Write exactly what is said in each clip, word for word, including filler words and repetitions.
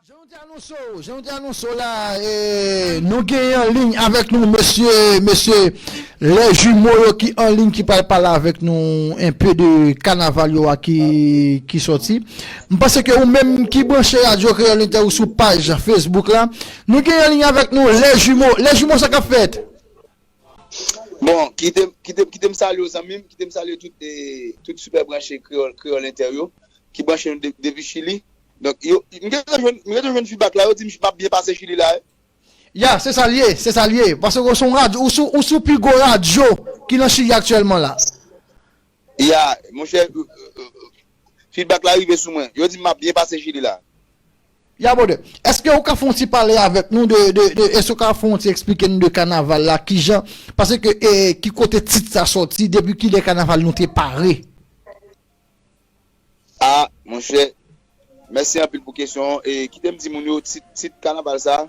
Jan nou te anonse w, jan nou te anonse w la, e, nou genyen an liy avèk nou mesye, mesye Les Jumeaux yo ki an liy, ki pral pale avèk nou enpe de kanaval yo a ki, ki sòti. M panse ke ou menm ki branche Radyo Kreyòl Entè ou sou paj Facebook la, nou genyen an liy avèk nou Les Jumeaux. Les Jumeaux, sa k ap fèt? Bon, kite, kite, kite m salye w zanmi m, kite m salye tout, e, tout sipè branche Kreyòl, Kreyòl Entè yo, ki branche nou de- depi Chili. Donk, yo, m gentan jwenn, m gentan jwenn feedback la, yo di m m ap byen pase Chili la, wi. Ya, se sa l ye, se sa l ye. Paske w se yon radyo, ou sou, ou sou pi gwo radyo ki nan Chili aktyèlman la. Ya, monchè, feedback la rive sou mwen. Yo di m m ap byen pase Chili la. Ya, brother. Èske ou ka fè yon ti pale avèk nou de, de, de èske ou ka fè yon ti eksplike nou de kanaval la, kijan, paske, e, ki kote tit sa sòti, depi kilè kanaval nou te pare? Ah, monchè, mèsi anpil pou kesyon an. E kite m di moun yo, tit, tit kanaval sa,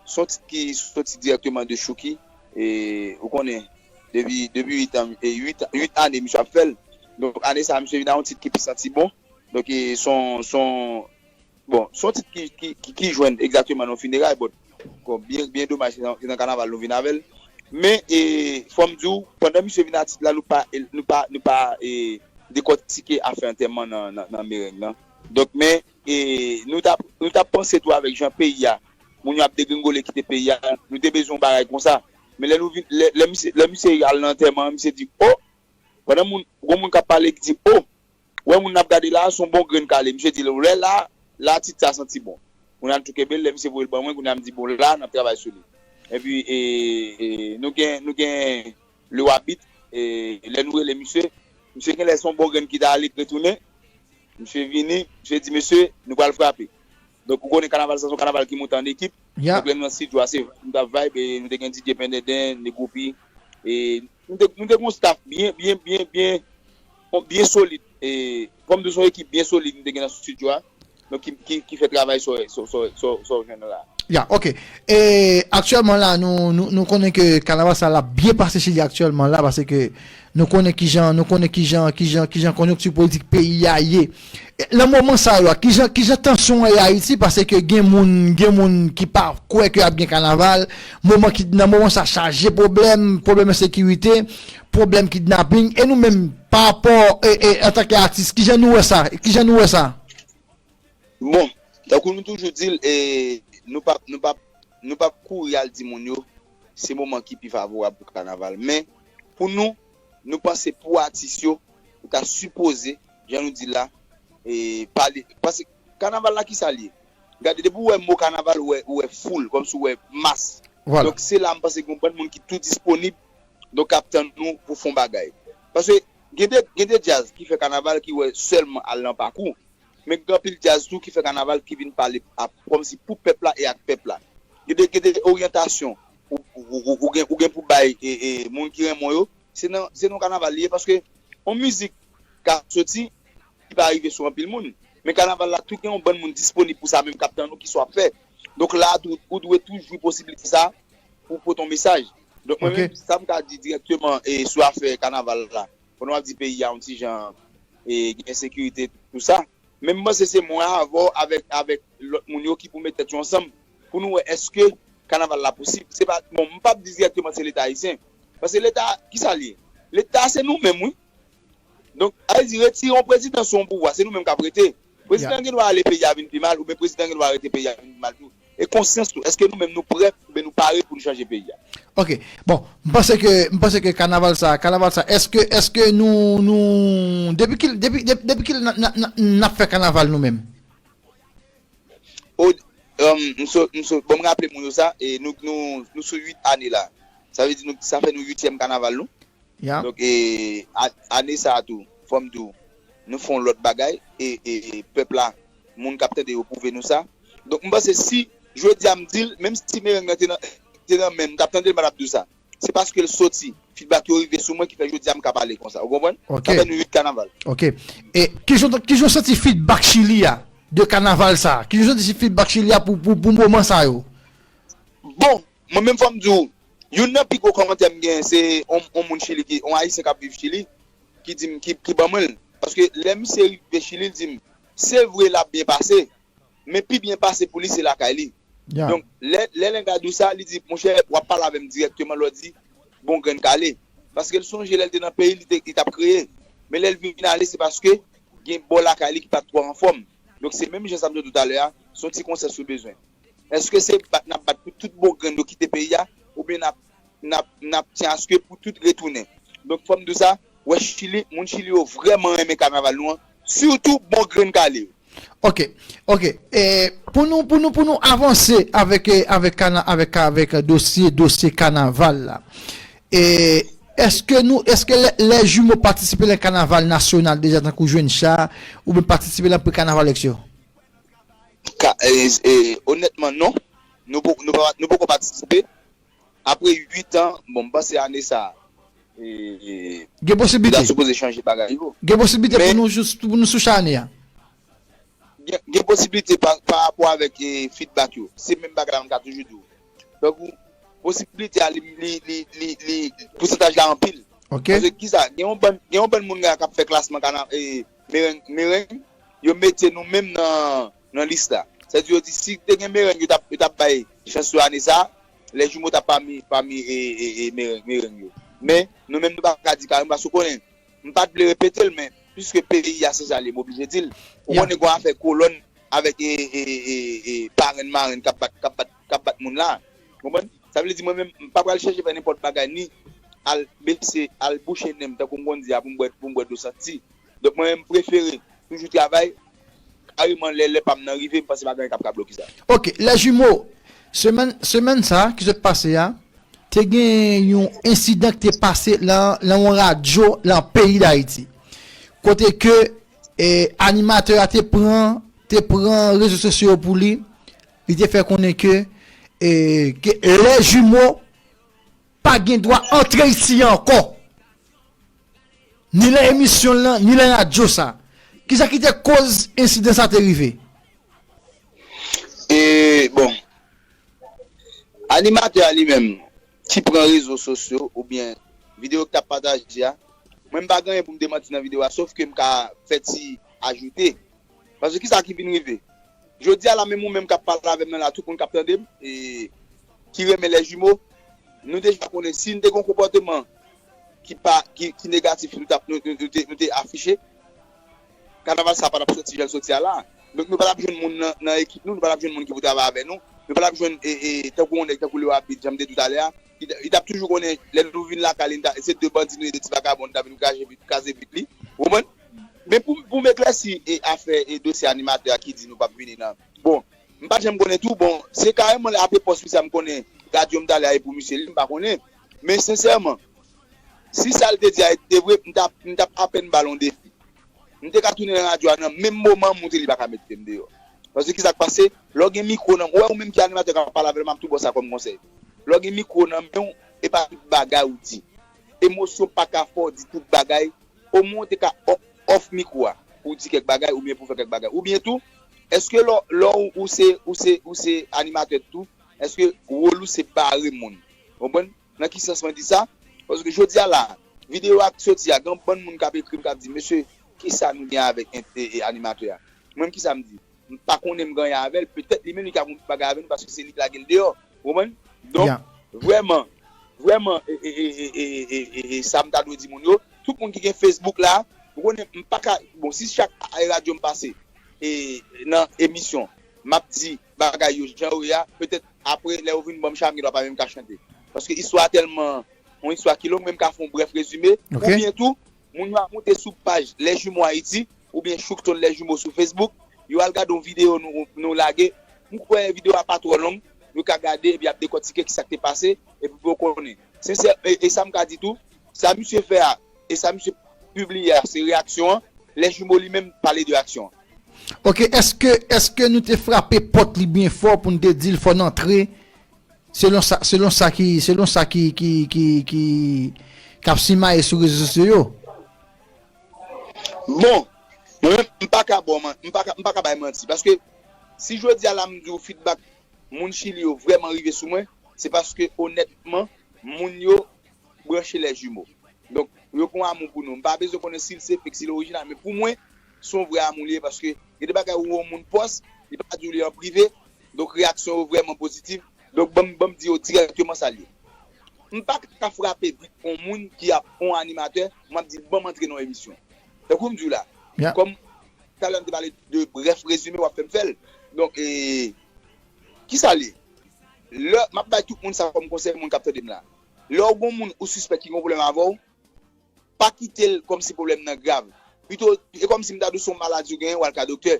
se yon tit ki soti dirèkteman de Chouki. E ou konnen, depi, depi uit an, e uit, uit ane misye ap fè l. Donk, ane sa a, misye vin ak yon tit ki pi santi bon. Donk, e se yon, se yon, bon, se yon tit ki, ki, ki, ki jwenn egzakteman nan yon fineray, but, bon, byen, byen domaj, se nan, se nan kanaval nou vin avè l. Men, e, fò m di w, pandan misye vin ak tit la, nou pa, nou pa, nou pa, e, dekòtike afè antèman nan, nan, nan mereng nan. Donk, men, e, nou t ap, nou t ap panse tou avèk jan peyi a, moun yo ap degringole kite peyi a, nou te bezwen yon bagay konsa. Men lè nou vin, lè, lè misye, lè misye al nan antèman an, misye di, o, pandan moun, gon moun k ap pale ki di, o, wè moun n ap gade la, se yon bon grenn kale. Misye di, lè la, la tit sa santi bon. Kounye a m tou kenbe l, lè misye voye l ban mwen, kounye a m di, bon, la, n ap travay sou li. Epi, e, e, nou gen, nou gen le wabit, e, lè nou rele misye, misye genlè se yon bon grenn ki ta ale, k retounen, misye vini, misye di, mesye, nou pral frape. Donk, ou konnen kanaval sa, se yon kanaval ki monte an ekip. Donk, lè nou nan estidyo a, se nou t ap vibe, e nou te gen D J Pendenden, Negoupi, e nou te, nou te gen yon staff byen, byen, byen, byen, bon, byen solid. E, fò m di w, se yon ekip byen solid nou te gen nan estidyo a. Donk, ki, ki, ki fè travay sa w, sa w, sa w, sa w, sa w jwenn la. Ya, ok. E aktyèlman la, nou, nou, nou konnen ke kanaval sa l ap byen pase Chili aktyèlman la, paske nou konnen kijan, nou konnen kijan, kijan, kijan konjonkti politik peyi a ye. E, nan moman sa yo a, kijan, kijan tansyon an ye Ayiti, paske gen moun, gen moun ki pa kwè ke ap gen kanaval, moman ki, nan moman sa chaje pwoblèm, pwoblèm ensekirite, pwoblèm kidnaping, e nou menm, pa rapò, e, e, antanke atis, kijan nou wè sa? Kijan nou wè sa? Bon, tankou nou toujou di l, e, nou p ap, nou p ap, nou p ap kouri al di moun yo, se moman ki pi favorab pou kanaval. Men, pou nou, nou panse pou atis yo, yo ta sipoze, jan nou di la, e, pale, paske kanaval la, ki sa l ye? Gade, depi w wè mo kanaval, ou wè, ou wè foul, kòmsi w wè mas. Donk, se la, m panse gen yon bann moun ki tou disponib, donk, k ap tann nou pou fè yon bagay. Paske, gen de, gen de djaz ki fè kanaval ki wè sèlman al nan pakou. Men gen anpil djaz tou ki fè kanaval ki vin pale ap, kòmsi pou pèp la e ak pèp la. Gen de, gen de oryantasyon ou, ou, ou, ou gen, ou gen pou bay e, e, moun ki renmen w yo. Se nan, se nan kanaval li ye, paske yon mizik ka soti, li pa rive sou anpil moun. Men kanaval la tou gen yon bann moun disponib pou sa menm k ap tann ou ki sa w ap fè. Donk la tou, ou dwe tou jwi posiblite sa pou pote yon mesaj. Donk mwen menm, sa m ka di dirèkteman e sou afè kanaval la, pandan w ap di peyi a yon ti jan e gen ensekirite, tou sa. Men m panse se mwen avè w avèk, avèk lòt moun yo ki pou met tèt yo ansanm pou nou wè èske kanaval la posib. Se pa, bon, m p ap di dirèkteman se Leta ayisyen. Paske Leta, ki sa l ye? Leta se nou menm, wi. Donk, sa vle di, retire yon prezidan sou yon pouvwa, se nou menm k ap rete. Prezidan gen dwa ale, peyi a vin pi mal, oubyen prezidan gen dwa rete, peyi a vin pi mal tou. E konsyans tou, èske nou menm nou prè oubyen nou pare pou nou chanje peyi a? Ok. Bon, m panse ke, m panse ke kanaval sa, kanaval sa, èske, èske nou, nou, depi ki, depi, depi, depi ki n ap fè kanaval nou menm? O, um, m so, m so, bon, m raple moun yo sa, e nou, nou, nou sou uit ane la. Sa vle di nou, sa fè nou uityèm kanaval nou. Donk, e, a, ane sa a tou, fò m di w, nou fè yon lòt bagay, e, e, e pèp la, moun k ap tande yo pwouve nou sa. Donk, m panse si, jodi a m di l, menm si mereng nan te nan, te nan men m, m t ap tande l, m pa t ap di w sa. Se paske l soti, feedback yo rive sou mwen ki fè jodi a m ka pale konsa. Ou konprann? Sa fè nou uit kanaval. Ok. E kijan, kijan w santi feedback Chili a de kanaval sa? Kijan w santi feedback Chili a pou, pou, pou moman sa yo? Bon, mwen menm fò m di w, youn nan pi gwo kòmantè m gen, se yon, yon moun Chili ki, yon Ayisyen k ap viv Chili, ki di m, ki, ki ban mwen l. Paske lè misye rive Chili, l di m, se vre l ap byen pase, Men pi byen pase pou li, se lakay li. Donk, lè, lè nèg la di w sa, li di, monchè, w ap pale avè m dirèkteman lè w di, bon grenn kale. Paske l sonje lè l te nan peyi, li te, li t ap kreye. Men lè l vin ale, se paske gen bò lakay li ki pa t twò anfòm. Donk, se menm jan sa m te di w talè a, se yon ti konsèy si w bezwen. Èske se bat n ap bat pou tout bon grenn yo kite peyi a, oubyen n ap, n ap, n ap tyen aske pou tout retounen? Donk, fò m di w sa, wè Chili, moun Chili yo vrèman renmen kanaval nou an, sitou bon grenn kale yo. Ok, ok. E, pou nou, pou nou, pou nou avanse avèk, e, avèk, kana, avèk, avèk dosye, dosye kanaval la. E, èske nou, èske lè, lè jimo patisipe nan kanaval nasyonal deja tankou jwenn cha, oubyen patisipe nan pre kanavalèks yo? Ka, e, e, onètman, non. Nou po- nou pa- nou poko patisipe. Apre uit an, bon, m panse ane sa a, e, e, Gen posiblite. Li ta sipoze chanje bagay yo. Gen posiblite pou nou jis pou nou sou cha ane a. Gen, gen posiblite pa, pa rapò avèk, e, feedback yo. Se menm bagay la m ka toujou di w. Tankou posiblite a, li, li, li, li, li pousantaj la anpil. Ok. Paske kisa? Gen yon bann, gen yon bann moun la k ap fè klasman kana, e, mereng, mereng, yo mete nou menm nan, nan lis la. Sètadi yo di si te gen mereng, yo t ap, yo t ap bay chans yo ane sa, lè jimo t ap pami, pami, e, e, e, mereng, mereng yo. Men, nou menm nou pa ka di karèman, paske w konnen, m pa t vle repete l, men piske peyi a se sa l ye, m oblije di l. Ou konnen gen yon afè kolòn avèk, e, e, e, e, parenn marenn k ap bat, k ap bat, k ap bat moun la. Konprann? Sa vle di mwen menm, m pa pral chèche fè nenpòt bagay, ni al bese, al bouche nen m, tankou m konn di a, pou m bwè, pou m bwè dlo santi. Donk, mwen menm, m prefere toujou travay, kareman lè, lè pa m nan rive, m panse pa gen anyen k ap ka bloke sa. Ok, lè jimo, semèn, semèn sa ki sot pase a, te gen yon ensidan ki te pase lan, lan yon radyo lan peyi Dayiti. Kote ke, e, animatè a te pran, te pran rezo sosyo yo pou li, li te fè konnen ke, e, ke lè jimo pa gen dwa antre isi a ankò. Ni nan emisyon l lan, ni nan radyo sa. Kisa ki te koz ensidan sa te rive? E, bon, animatè a li menm ki pran rezo sosyo oubyen videyo ki t ap pataje a, mwen m pa gen anyen pou m demanti nan videyo a, sof ke m ka fè ti ajoute. Paske kisa ki vin rive? Jodi a la, menm ou menm k ap pale avè m nan la, tout moun k ap tande m, e, ki renmen lè jimo, nou deja konnen si n te gen yon konpòteman ki pa, ki, ki negatif, nou t ap, nou, nou, nou te, nou te afiche, kanaval sa a pa t ap soti jan l soti a la. Donk, nou pa t ap jwenn moun nan, nan ekip nou, nou pa t ap jwenn moun ki pou travay avè nou, nou pa t ap jwenn, e, e, tankou yon nèg tankou Leo Abid, jan m te di w talè a, li t, li t ap toujou konnen, lè nou vin lakay li, n ta, se de bandi nou ye, de ti vagabon, n ta vin kraze vit, kraze vit li. Ou konprann? Men pou, pou m eklèsi, e, afè, e, dosye animatè a ki di nou p ap vini nan. Bon, m pa t janm konnen tou, bon, se kareman lè apre pòs misye a m konnen radyo m t ale a e pou misye li, m pa konnen. Men sensèman, si sa l te di a te vre, m t ap, m t ap apèn ba l yon defi. M te ka tounen nan radyo a nan menm moman, montre li pa ka mete m deyò. Paske kisa k pase? Lè w gen mikwo nan, ou wè ou menm ki animatè k ap pale avè l, m ap tou ba w sa kòm konsèy. Lè w gen mikwo nan men w, e pa tout bagay ou di. Emosyon pa ka fè w di tout bagay. Omwen w te ka o- off mikwo a pou w di kèk bagay oubyen pou w fè kèk bagay. Oubyen tou, èske lè w- lè w- ou se, ou se, ou se animatè tou, èske wòl ou se bare moun? Ou konprann? Nan ki sans mwen di sa? Paske jodi a la, videyo a k soti a, gen yon bann moun k ap ekri m, k ap di, mesye, kisa nou gen avèk en- e- e- animatè a? Mwen menm, kisa m di? M pa konnen m gen anyen avè l, petèt li menm li ka gen yon bagay avè nou paske se li k lage l deyò. Ou konprann? Donk, vrèman, vrèman, e, e, e, sa m ta dwe di moun yo, tout moun ki gen Facebook la, ou konnen m pa ka, bon, si chak radyo m pase e, nan emisyon, m ap di bagay yo jan yo ye a, petèt apre, lè yo vin ban m cha, m gen dwa pa menm ka chante. Paske istwa a tèlman, yon istwa ki long, men m ka fè yon brèf rezime. Oubyen tou, moun yo ap moute sou paj Les Jumeaux Haïti, oubyen Choukton Les Jumeaux sou Facebook, yo al gade yon videyo nou, nou lage. M kwè videyo a pa twò long, yo ka gade epi y ap dekòtike kisa k te pase, epi pou yo konnen. Sensè, e, e sa m ka di tou, sa misye fè a, e sa misye pibliye a, se reyaksyon an, Les Jumeaux li menm pale de aksyon an. Ok, èske, èske nou te frape pòt li byen fò pou n te di l fò n antre? Selon sa, selon sa ki, selon sa ki, ki, ki, ki, k ap simaye sou rezo sosyo yo. Bon, mwen menm, m pa ka ba w man- m pa ka, m pa ka bay manti. Paske si jodi a la m di w feedback moun Chili yo vrèman rive sou mwen, se paske onètman, moun yo branche Les Jumeaux. Donk, yo gen yon amou pou nou. M pa bezwen konnen si l se fake, si l orijinal, men pou mwen, se yon vrè amou li ye, paske gen de bagay ou wè yon moun pòs, li pa di w li an prive. Donk, reyaksyon yo vrèman pozitif. Donk, ban m, ban m di yo dirèkteman sa l ye. M pa ka frape vit yon moun ki ap, yon animatè, m ap di l ban m antre nan yon emisyon. Tankou m di w la, kòm talè m te pale de brèf rezime, w ap fè m fè l. Donk, e, ki sa l ye? Lè, m ap bay tout moun sa kòm konsèy, moun k ap tande m la. Lè w gen yon moun ou sispèk ki gen yon pwoblèm avè w, pa kite l kòmsi pwoblèm nan grav. Pito, e kòmsi m ta di w se yon maladi ou genyen, w al ka doktè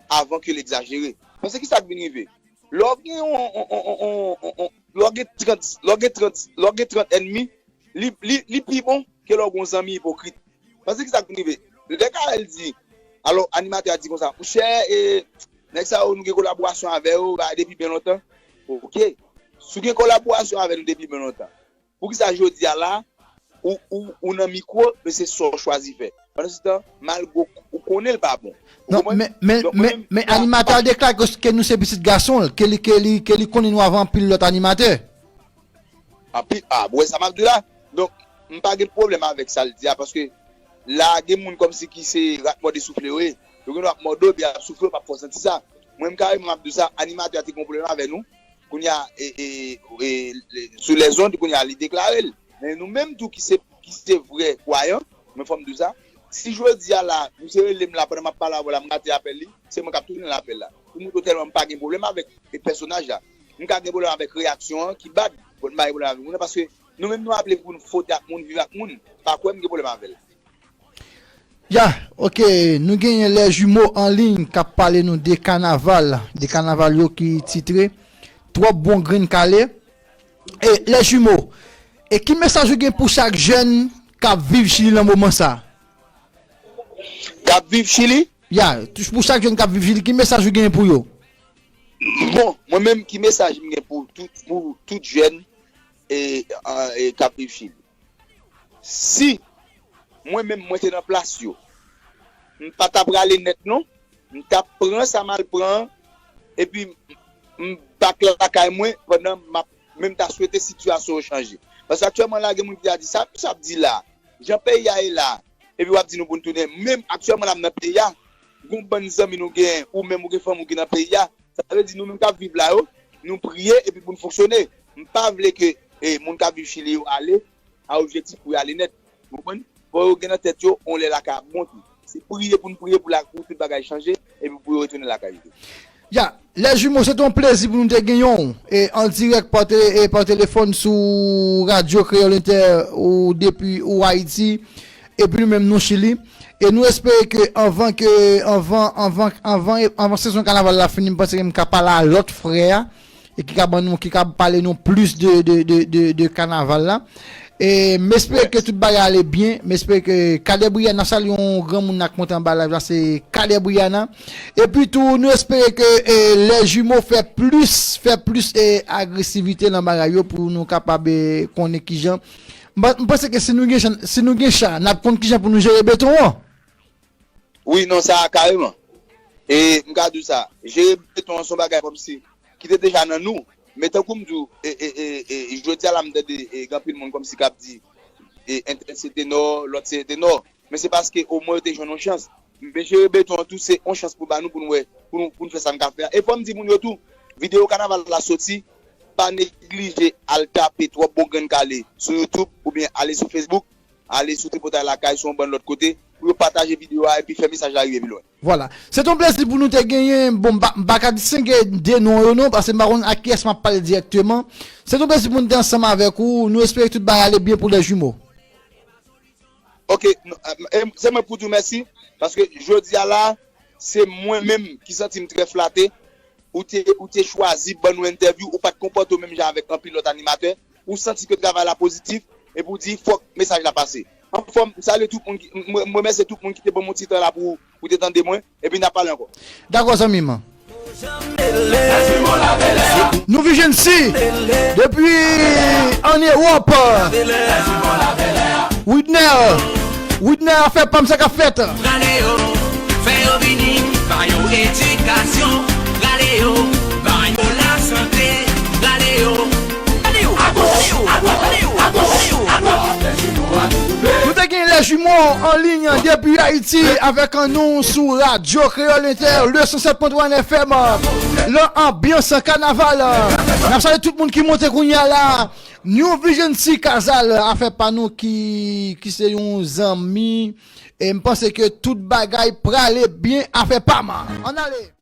avan ke l egzajere. Paske ki sa k vin rive? Lè w gen yon, yon, yon, yon, yon, yon, lè w gen trant, lè w gen trant, lè w gen trant ènmi, li, li, li pi bon ke lè w gen yon zanmi ipokrit. Paske ki sa k vin rive? Lè Carel di, alò, animatè a di konsa, monchè, e, nèg sa yo, nou gen kolaborasyon avè yo, ba, depi byen lontan. Oke. Si w gen kolaborasyon avè nou depi byen lontan, poukisa jodi a la, ou, ou, ou nan mikwo, men se sa w chwazi fè? Pandansetan, malgre w, ou konnen l pa bon. Ou Non, konprann? Men, men, Donk, mwen men, menm, men sa, animatè a deklare ke, ke nou se pitit gason l, ke li, ke li, ke li konnen nou avan anpil lòt animatè. Anpil, a, bon, sa m ap di w la. Donk, m pa gen pwoblèm avèk sa l di a, paske la, gen moun kòmsi ki se rat mòde soufle yo ye. Yo gen dwa ap mòde w, epi y ap soufle, w p ap fè w santi sa. Mwen, m kareman, m ap di w sa, animatè a te gen yon pwoblèm avè nou. Kounye a, e, e, e, le- sou lèzond, kounye a, li deklare l. Men nou menm tou ki se, ki se vrè kwayan, men fò m di w sa, si jodi a la, misye rele m la pandan m ap pale avè w la, m rate apèl li, se mwen k ap tounen l apèl la. Pou montre w tèlman m pa gen pwoblèm avèk e pèsonaj la. M ka gen pwoblèm avèk reyaksyon an ki bad, but m pa gen pwoblèm avèk moun nan, paske nou menm nou aple pou n fwote ak moun, viv ak moun, pa kwè m gen pwoblèm avè l. Ya, oke, nou genyen Les Jumeaux en ligne k ap pale nou de kanaval, de kanaval yo ki titre Twòp bon grenn kale. E Les Jumeaux, e ki mesaj ou gen pou chak jèn k ap viv Chili nan moman sa? K ap viv Chili? Ya, tou- pou chak jèn k ap viv Chili, ki mesaj ou genyen pou yo? Bon, mwen menm, ki mesaj m gen pou tout, pou tout jèn e, e, e k ap viv Chili? Si mwen menm, mwen te nan plas yo, m pa ta prale nèt non, m ta pran sa m al pran an, epi m, m bak lakay mwen pandan m ap, men m ta swete sitiyasyon yo chanje. Paske aktyèlman la, gen moun ki ta di, "Sa misye ap di la? Jan peyi a ye la, epi w ap di nou pou n tounen." Menm aktyèlman la, m nan peyi a, gon bann zanmi nou gen, ou menm ou gen fanmi ou ki nan peyi a, sa vle di nou menm k ap viv la yo, nou priye epi pou n fonksyone. M pa vle ke, e, moun k ap viv Chili yo ale a objektif pou y ale nèt. Ou konprann? Fò yo gen nan tèt yo, yon lè lakay ap bon tou. Se priye pou n priye pou la, pou tout bagay chanje, epi pou yo retounen lakay yo. Ya, Les Jumeaux, se te yon plezi pou nou te genyen w, e, an dirèk pa tele-, e, pa telefòn sou Radyo Kreyòl Entè ou depi ou Ayiti, epi nou menm nou Chili. E nou espere ke anvan ke, anvan, anvan, anvan, anvan sezon kanaval la fini, m panse ke m ka pale a lòt frè a, e ki ka ban nou, ki ka pale nou plis de, de, de, de, de kanaval la. E m espere ke tout bagay ale byen. M espere ke Kader Briana, salye yon granmoun ak monte anba live la, se Kader Briana. Epi tou, nou espere ke, e, Les Jumeaux fè plis, fè plis, e, agresivite nan bagay yo pou nou kapab, e, konnen kijan. M pa- m panse ke si nou gen chan, si nou gen cha, n ap konn kijan pou nou jere beton an. Wi, non, sa a kareman. E m ka di w sa, jere beton an se yon bagay kòmsi ki te deja nan nou. Men tankou m di w, e, e, e, e, jodi a la m tande e, gen anpil moun kòmsi k ap di e, entèl se tenò, lòt se tenò. Men se paske omwen yo te jwenn yon chans. Men jere beton an tou se yon chans pou ba nou, pou n wè, pou nou, pou n fè sa n ka fè a. E fò m di moun yo tou, videyo kanaval la soti, pa neglije al tape Twòp bon grenn kale sou YouTube oubyen ale sou Facebook. Ale sou Tripotay Lakay, sou yon bann lòt kote, pou yo pataje videyo a epi fè mesaj la rive pi lwen. Vwala. Se te yon plezi pou nou te genyen. Bon, m pa, m pa ka distenge de non yo non, paske m pa konn ak kiyès m ap pale dirèkteman. Se te yon plezi pou nou te ansanm avèk ou. Nou espere tout bagay ale byen pou Les Jumeaux. Oke, n- e, se mwen pou di w mèsi, paske jodi a la, se mwen menm ki santi m trè flate. Ou te, ou te chwazi ban nou entèvyou, ou pa t konpòte w menm jan avèk anpil lòt animatè, ou santi ke travay la pozitif, epi w di fòk mesaj la pase. Anfòm, m salye tout moun ki, m, m, m remèsye tout moun ki te ban m yon ti tan la pou, pou te tande mwen, epi n ap pale ankò. Dakò, zanmi m. Nou viv jwenn si depi ann Ewòp. Widner, Widner, fè pa m sa k ap fèt. Rale yo, fè yo vini, ba yo edikasyon. Rale yo, ba yo lasante. Rale yo, rale yo, agoch, agoch, agoch, agoch. Nou te gen Les Jumeaux An liy depi Ayiti avèk nou sou Radyo Kreyòl Entè, le san sèt pwen twa F M, lan anbyans kanaval. N ap salye tout moun ki monte kounye a la. New Vision si Kazal, afè pa nou ki, ki se yon zanmi. E m panse ke tout bagay prale byen, afè pa m. Ann ale.